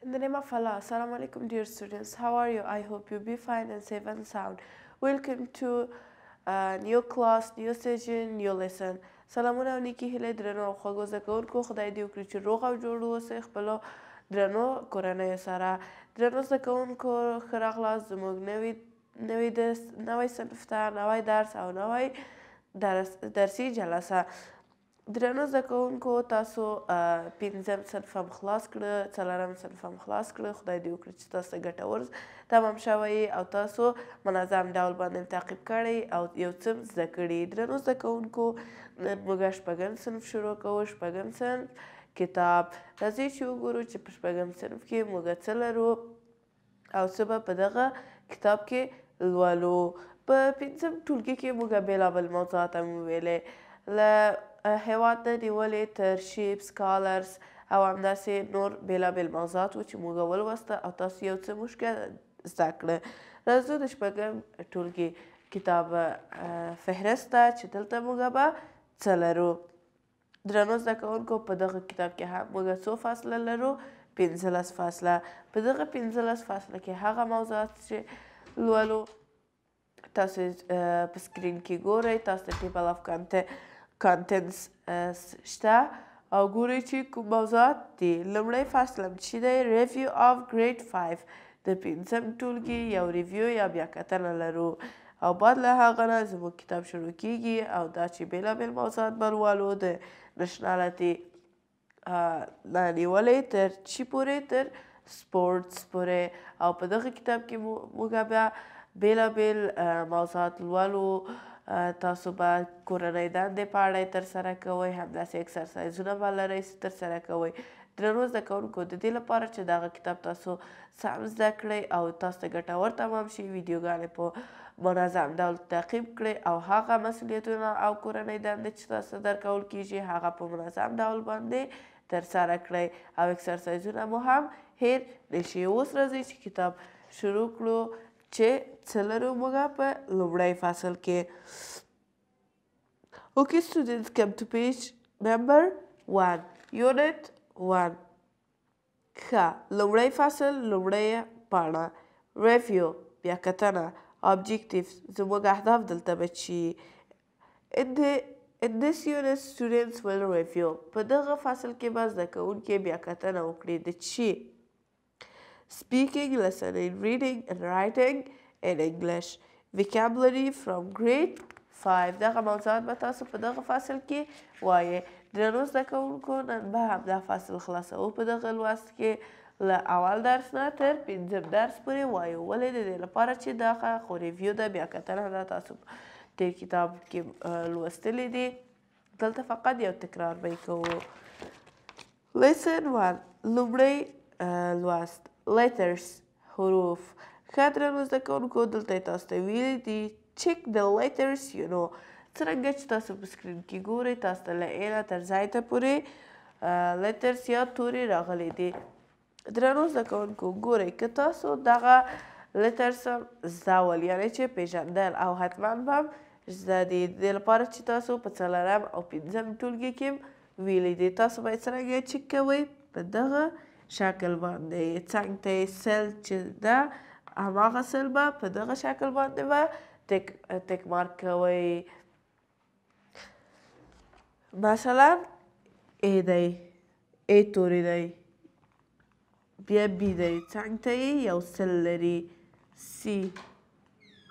In the name of Allah, Assalamu alaikum dear students. How are you? I hope you be fine and safe and sound. Welcome to new class, new session, new lesson. سلامونه او نیکې هیلې درنو او خوږو زده کوونکو، خدای دې وکړي چې روغ او جوړ اوسئ خپلو درنو کورنیو سره. درنو زده کوونکو، ښه راغلاست زموږ نوي نوي درس، نوی صنف ته، نوی درس او نوی درس درسي جلسه. درنو زده کوونکو، تاسو پنځم صنف هم خلاص کړه، څلورم صنف هم خلاص کړه. خدای دې وکړي چې تاسو ته ګټور تمام شوی او تاسو منظم ډول باندې تعقیب کړی او یو څه زده کړي. درنو زده کوونکو، نن موږ شپږم صنف شروع کوو، شپږم صنف کتاب. راځئ چې وګورو چې په شپږم صنف کې موږ څه لرو او څه به په دغه کتاب کې لولو. په پنځم ټولګي کې موږ بېلابېل موضوعات هم وویلې، له هېواد نه نیولې تر شیپس، کالرز او همداسې نور بېلابېل موضوعات وو چې موږ ولوسته او تاسو یو څه موږ زده کړه. راځو د شپږم ټولګي کتاب فهرست ته چې دلته موږ به څه لرو. درنو زده کوونکو، په دغه کتاب کې هم موږ څو فصله لرو؟ 15 فصله. په دغه 15 فصله کې هغه موضوعات چې لولو تاسو په سکرین کې ګورئ. تاسو ته table of contents شته او ګورئ چې کوم موضوعات دي. لومړی فصل هم چې دی review of grade 5، د پنځم ټولګي یو review یا بیا کتنه لرو او بعد له هغه نه زموږ کتاب شروع کیږي او دا چې بېلابېل موضوعات به لولو، د nationality نه نیولې تر چی پورې، تر sports پورې. او په دغه کتاب کې موږ بیا بېلابېل موضوعات لولو. تاسو به کورنۍ دندې په اړه یې ترسره کوئ، همداسې اکسرسایزونه به لرئ ترسره کوئ. درنو زده کوونکو، د دې لپاره چې دغه کتاب تاسو سم زده کړئ او تاسو ته ګټور تمام شي، ویډیوګانې په منظم ډول تعقیب کړئ او هغه مسؤلیتونه او کورنۍ دندې چې تاسو ته درکول کیږي هغه په منظم ډول باندې ترسره کړئ او اکسرسایزونه مو هم هېر نشي. اوس راځئ چې کتاب شروع کړو چې څه لرو موږ په لومړی فصل کې. Okay students, come to page number 1, unit 1. ښه، لومړی فصل، لومړی پاڼه، review بیا کتنه، objectives زموږ اهداف دلته به چی. In this unit students will review، په دغه فصل کې به زده کوونکي بیا کتنه وکړي د چی؟ Speaking, listening, reading and writing in English, vocabulary from grade 5. دغه موضوعات به تاسو په دغه فصل کې وایې. درنو زده کوونکو، نن به همدا فصل خلاصوو. په دغه لوست کې له اول درس نه تر پنځم درس پورې وایو. ولې؟ د دې لپاره چې دغه خو review ده، بیا کتنه ده، تاسو تېر کتاب کې لوستلي دي، دلته فقط یو تکرار به یې کوو. Lesson 1، لومړی لوست، letters حروف. ښه درنو زده کوونکو، دلته یې تاسو ته ویلي دي check the letters you know. څرنګه چې تاسو په سکرین کې ګورئ، تاسو ته له A نه تر Z ته پورې letters یا توري راغلي دي. درنو زده کوونکو، ګورئ که تاسو دغه letters هم زده ول، یعنې چې پېژندل او حتما به هم زده دي، د دې لپاره چې تاسو په څلورم او پنځم ټولګي کې ویلي دي، تاسو به یې څرنګه چک کوئ؟ په دغه شکل باندې، څنګ ته یې سل چې ده هماغه سل به په دغه شکل باندې به tick mark کوئ. مثلا A دی، A توری دی، بیا B دی، څنګ ته یې یو سل لري، C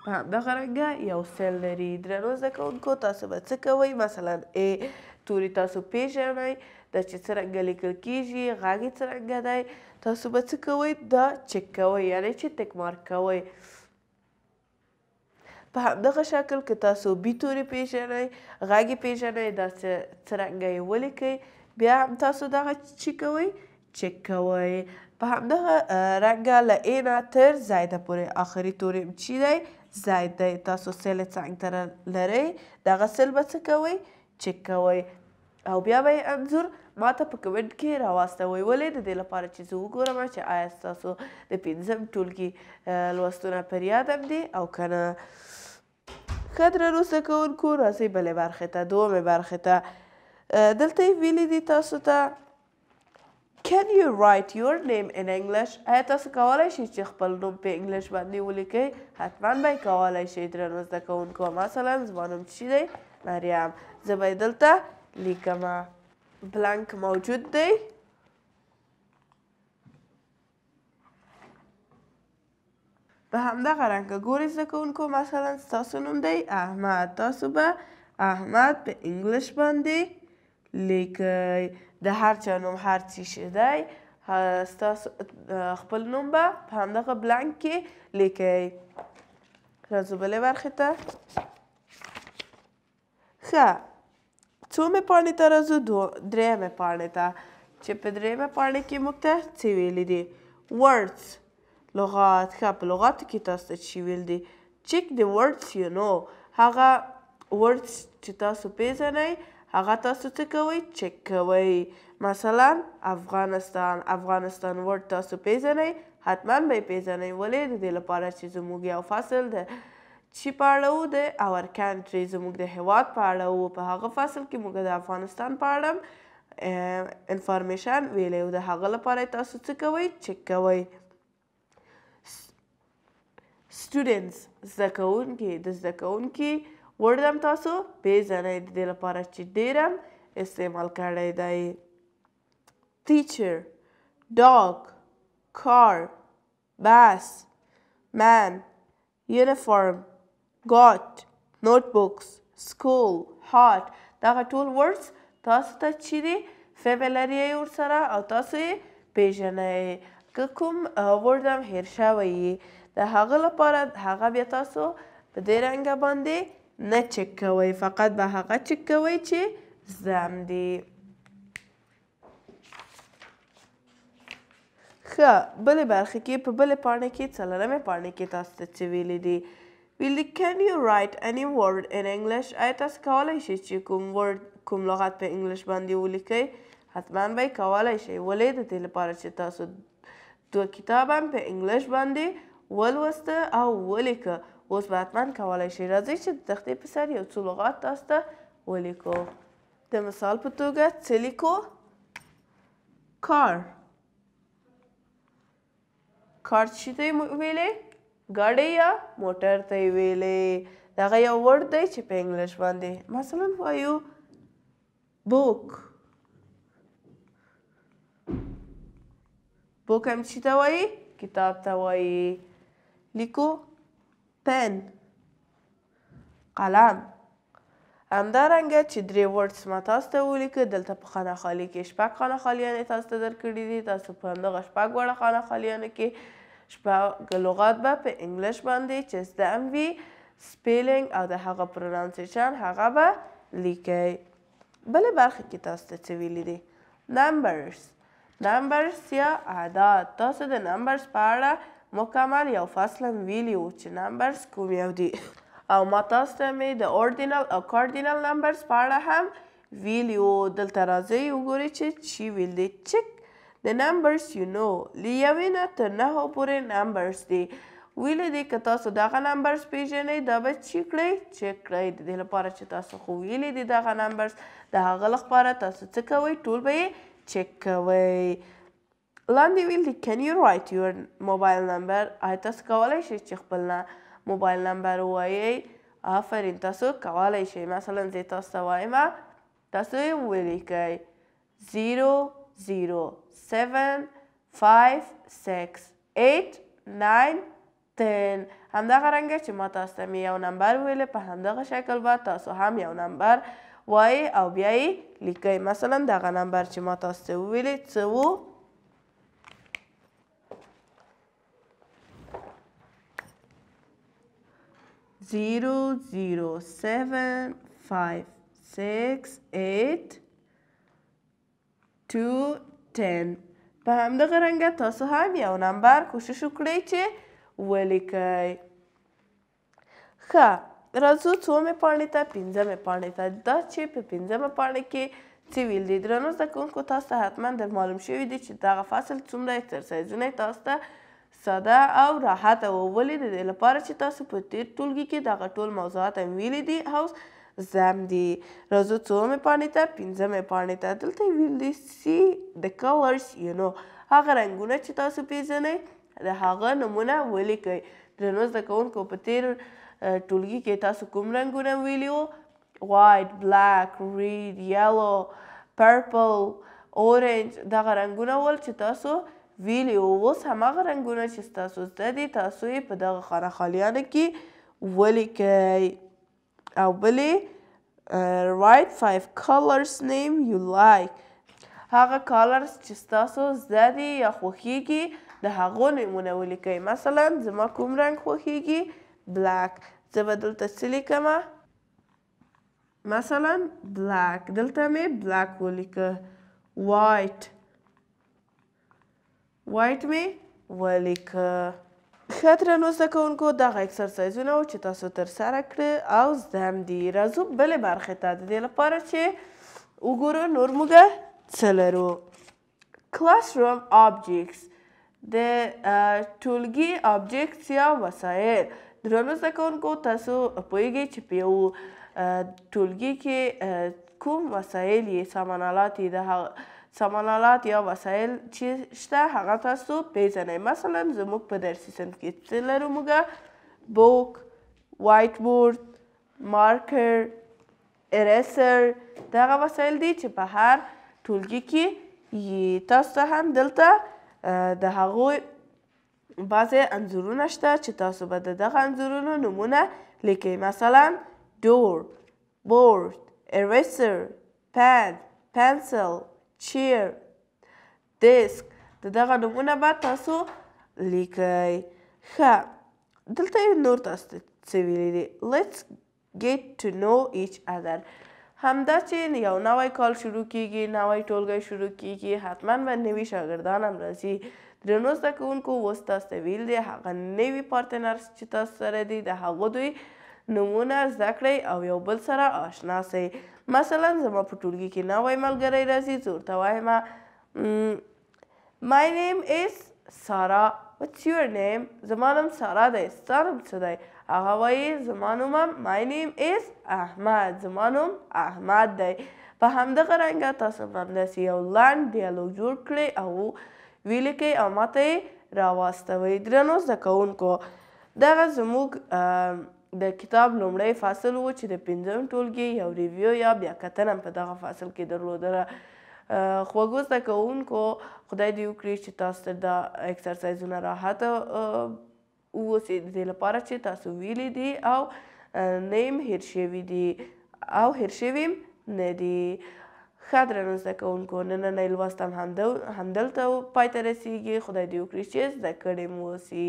په همدغه رنګه یو سل لري. درنو زده کوونکو، تاسو به څه کوئ؟ مثلا A توري تاسو پیژنئ، دا چې څرنګه لیکل کیږي، غږ یې څرنګه دی، تاسو به څه کوئ؟ دا چک کوئ، یعنې چې tick mark کوئ. په همدغه شکل که تاسو B توري پیژنئ، غږ یې پیژنئ، دا څرنګه یې ولیکئ، بیا هم تاسو دغه چی کوئ؟ چک کوئ. په همدغه رنګه له A نه تر Z پورې آخري توري هم چی دی؟ Z دی. تاسو سل څنګ ته لرئ، دغه سل به څه کوئ؟ چک کوئ او بیا به یې انځور ما ته په کمنټ کې راواستوئ. ولې؟ د دې لپاره چې زه وګورم چې آیا ستاسو د پنځم ټولګي لوستونه پر یادم دي او که نه. ښه درنو زده کوونکو، راځئ بلې برخې ته، دومې برخې ته. دلته یې ویلي دي تاسو ته Can you write your name in English؟ آیا تاسو کولی شئ چې خپل نوم په انګلیش باندې ولیکئ؟ حتما به یې کولی شئ درنو زده کوونکو. مثلا زما نوم څه دی؟ مریم. زه به یې دلته لیکم. بلانک موجود دی. په همدغه رنګه ګورئ زده کوونکو، مثلا ستاسو نوم دی احمد، تاسو به احمد په انګلیش باندې لیکئ. د هر چا نوم هر څه شي دی، ستاسو خپل نوم به په همدغه بلانک کې لیکئ. راځو بلې برخې ته. ښه، څومې پاڼې ته راځو؟ درېیمې پاڼې ته، چې په درېیمې پاڼې کې موږ ته څه ویلي دي؟ Words، لغات. ښه، په لغاتو کې تاسو ته څه ویل دي؟ Check the words you know. هغه words چې تاسو پیژنئ هغه تاسو څه کوئ؟ چک کوئ. مثلا افغانستان، افغانستان ورډ تاسو پیژنئ؟ حتما به یې پیژنئ. ولې؟ د دې لپاره چې زموږ یو فصل د چی په اړه و، د اور کنټري، زموږ د هیواد په اړه و. په هغه فصل کې موږ د افغانستان په اړه انفارمیشن ویلی و. د هغه لپاره تاسو څه کوئ؟ چک کوئ. Students، زده کوونکي. د زده کوونکي ورډ هم تاسو پیژنئ، د دې لپاره چې ډېر هم استعمال کړی دی. Teacher، dog، car، bus، man، uniform، got، notebooks، school، hot. دغه ټول words تاسو ته چې دي familiar یې ورسره او تاسو یې پیژنئ. که کوم ورډ هم هېر شوی یي، د هغه لپاره هغه بیا تاسو په دې رنګه باندې نه چک کوئ، فقط به هغه چک کوئ چې زده هم دي. ښه، بلې برخې کې په بلې پاڼې کې څلورمې پاڼې کې تاسو ته څه ویلي دي؟ ویل دي Can you write any word in English؟ آیا تاسو کولی شئ چې کوم ورډ، کوم لغت په انګلیش باندې ولیکئ؟ حتما به یې کولی شئ. ولې؟ د دې لپاره چې تاسو دوه کتاب هم په انګلیش باندې ولوسته او ولیکه، اوس به حتما کولی شئ. راځئ چې د تختې په سر یو څو لغات تاسو ته ولیکو. د مثال په توګه څه لیکو؟ کار. کار څه ته یې ویلې؟ ګاډی یا موټر ته یې ویلې. دغه یو ورډ دی چې په انګلیش باندې مثلا وایو بوک. بوک هم څه ته وایي؟ کتاب ته وایي. لیکو پن، قلم. همدارنګه چې درې ورډز ما تاسو ته ولیکه، دلته په خانه خالي کې شپږ خانه خالیانې تاسو ته درکړي دي. تاسو په همدغه شپږ واړه خانه خالیانو کې شپږ لغات به په انګلیش باندې چې زده هم وي، سپیلینګ او د هغه پرونانسیشن هغه به لیکئ. بلې برخې کې تاسو ته څه ویلي دي؟ نمبرز. نمبرز یا اعداد. تاسو د نمبرز په اړه مکمل یو فصل هم ویلي وو چې نمبرز کوم یو دي، او ما تاسو ته مې د اورډینل او کارډینل نمبرز په اړه هم ویلي وو. دلته راځئ وګورئ چې چی ویل دي. چک the numbers you know. له یوې نه تر نهو پورې نمبرز دي. ویلي دي که تاسو دغه نمبرز پیژنئ دا به چی کړئ؟ چک کړئ. د دې لپاره چې تاسو خو ویلي دي دغه نمبرز، د هغه لپاره تاسو څه کوئ؟ ټول به یې چک کوئ. لاندې ویل دي Can you write your mobile number؟ آیا تاسو کولی شئ چې خپل موبایل نمبر ووایئ؟ آفرین، تاسو کولی شئ. مثلا زه تاسو ته وایم، تاسو یې ولیکئ 0 0 7 5 6 8 9 10. همدغه رنګه چې ما تاسو ته مې یو نمبر ویلی، په همدغه شکل به تاسو هم یو نمبر وایئ او بیا یې لیکئ. مثلا دغه نمبر چې ما تاسو ته وویلې څه و؟ 0 0 7 5 6 8 2 10. په همدغه رنګه تاسو هم یو نمبر کوشش وکړئ چې ولیکئ. ښه، راځو څومې پاڼې ته، پنځمې پاڼې ته. دا چې په پنځمه پاڼه کې څه ویل دي؟ درنو زده کوونکو، تاسو ته حتما در معلوم شوي دي چې دغه فصل څومره اکسرسایزونه تاسو ته ساده او راحته وو. ولې؟ د دې لپاره چې تاسو په تېر ټولګي کې دغه ټول موضوعات هم ویلي دي او زده هم دي. راځو څومې پاڼې ته؟ پنځمې پاڼې ته. دلته یې ویل دي see the colors you know، هغه رنګونه چې تاسو پیژنئ د هغه نومونه ولیکئ. درنو زده کوونکو، په تېر ټولګي کې تاسو کوم رنګونه ویلي وو؟ White، black، red، yellow، purple، orange، دغه رنګونه ول چې تاسو ویلي وو. اوس هماغه رنګونه چې ستاسو زده دي تاسو یې په دغه خانه خالیانو کې ولیکئ. او بلې write 5 colors name you like، هغه colors چې ستاسو زده دي یا خوښیږي د هغو نومونه ولیکئ. مثلا زما کوم رنګ خوښیږي؟ Black. زه به دلته څه لیکمه؟ مثلا black، دلته مې black ولیکه. White، white مې ولیکه. ښه درنو زده کوونکو، دغه اکسرسایزونه وو چې تاسو ترسره کړه او زده هم دي. راځو بلې برخې ته، د دې لپاره چې وګورو نور موږ څه لرو. Classroom objects، د ټولګي objects یا وسایل. درنو زده کوونکو، تاسو پوهیږئ چې په یو ټولګي کې کوم وسایل یې، سامان آلات یې، د هغه سامان آلات یا وسایل چې شته هغه تاسو پیژنئ. مثلا زموږ په درسي صنف کې څه لرو موږ؟ Book، white board، marker، eraser، دغه وسایل دي چې په هر ټولګي کې یې. تاسو ته هم دلته د هغوی بعضې انځورونه شته چې تاسو به د دغه انځورونو نومونه لیکئ. مثلا door، board، eraser، pen، pencil، chair، desk، د دغه نومونه به تاسو لیکئ. ښه، دلته یې نور تاسو ته څه ویلي دي؟ Let's get to know each other. همدا چې یو نوی کال شروع کیږي، نوی ټولګی شروع کیږي، حتما به نوي شاګردان هم راځي. درنو زده کوونکو، اوس تاسو ته ویل دي هغه نوي partners چې تاسو سره دي د هغو دوی نومونه زده کړئ او یو بل سره آشنا سئ. مثلا زما په ټولګي کې نوی ملګری راځي، زه ورته وایم My name is Sara، What's your name؟ زما نوم سارا دی، ستا نوم څه دی؟ هغه وایي زما نوم My name is احمد، زما نوم احمد دی. په همدغه رنګه تاسو هم همداسې یو لنډ ډیالوګ جوړ کړئ او ولیکئ او ماته یې راواستوئ. درنو زده کوونکو، دغه زموږ د کتاب لومړی فصل و چې د پنځم ټولګي یو review یا بیا کتنه په دغه فصل کې درلودله. خوږو زده کوونکو، خدای دې وکړي چې تاسو ته دا اکسرسایزونه راحت اوسي، د دې لپاره چې تاسو ویلي دي او نه یې هېر شوي دي او هېر شوي نه دي. ښه درنو زده کوونکو، نننی لوست هم همدلته پای ته رسیږي. خدای دې وکړي چې زده کړې مو اوسي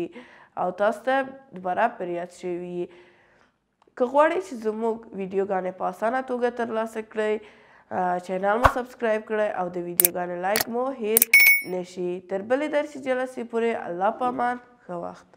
او تاسو ته دوباره پر یاد شوي. که غواړئ چې زموږ ویډیوګانې په اسانه توګه ترلاسه کړئ، channel مو subscribe کړئ او د ویډیوګانې like مو هیر نشي. تر بلې درسي جلسې پورې الله په امان. ښه وخت.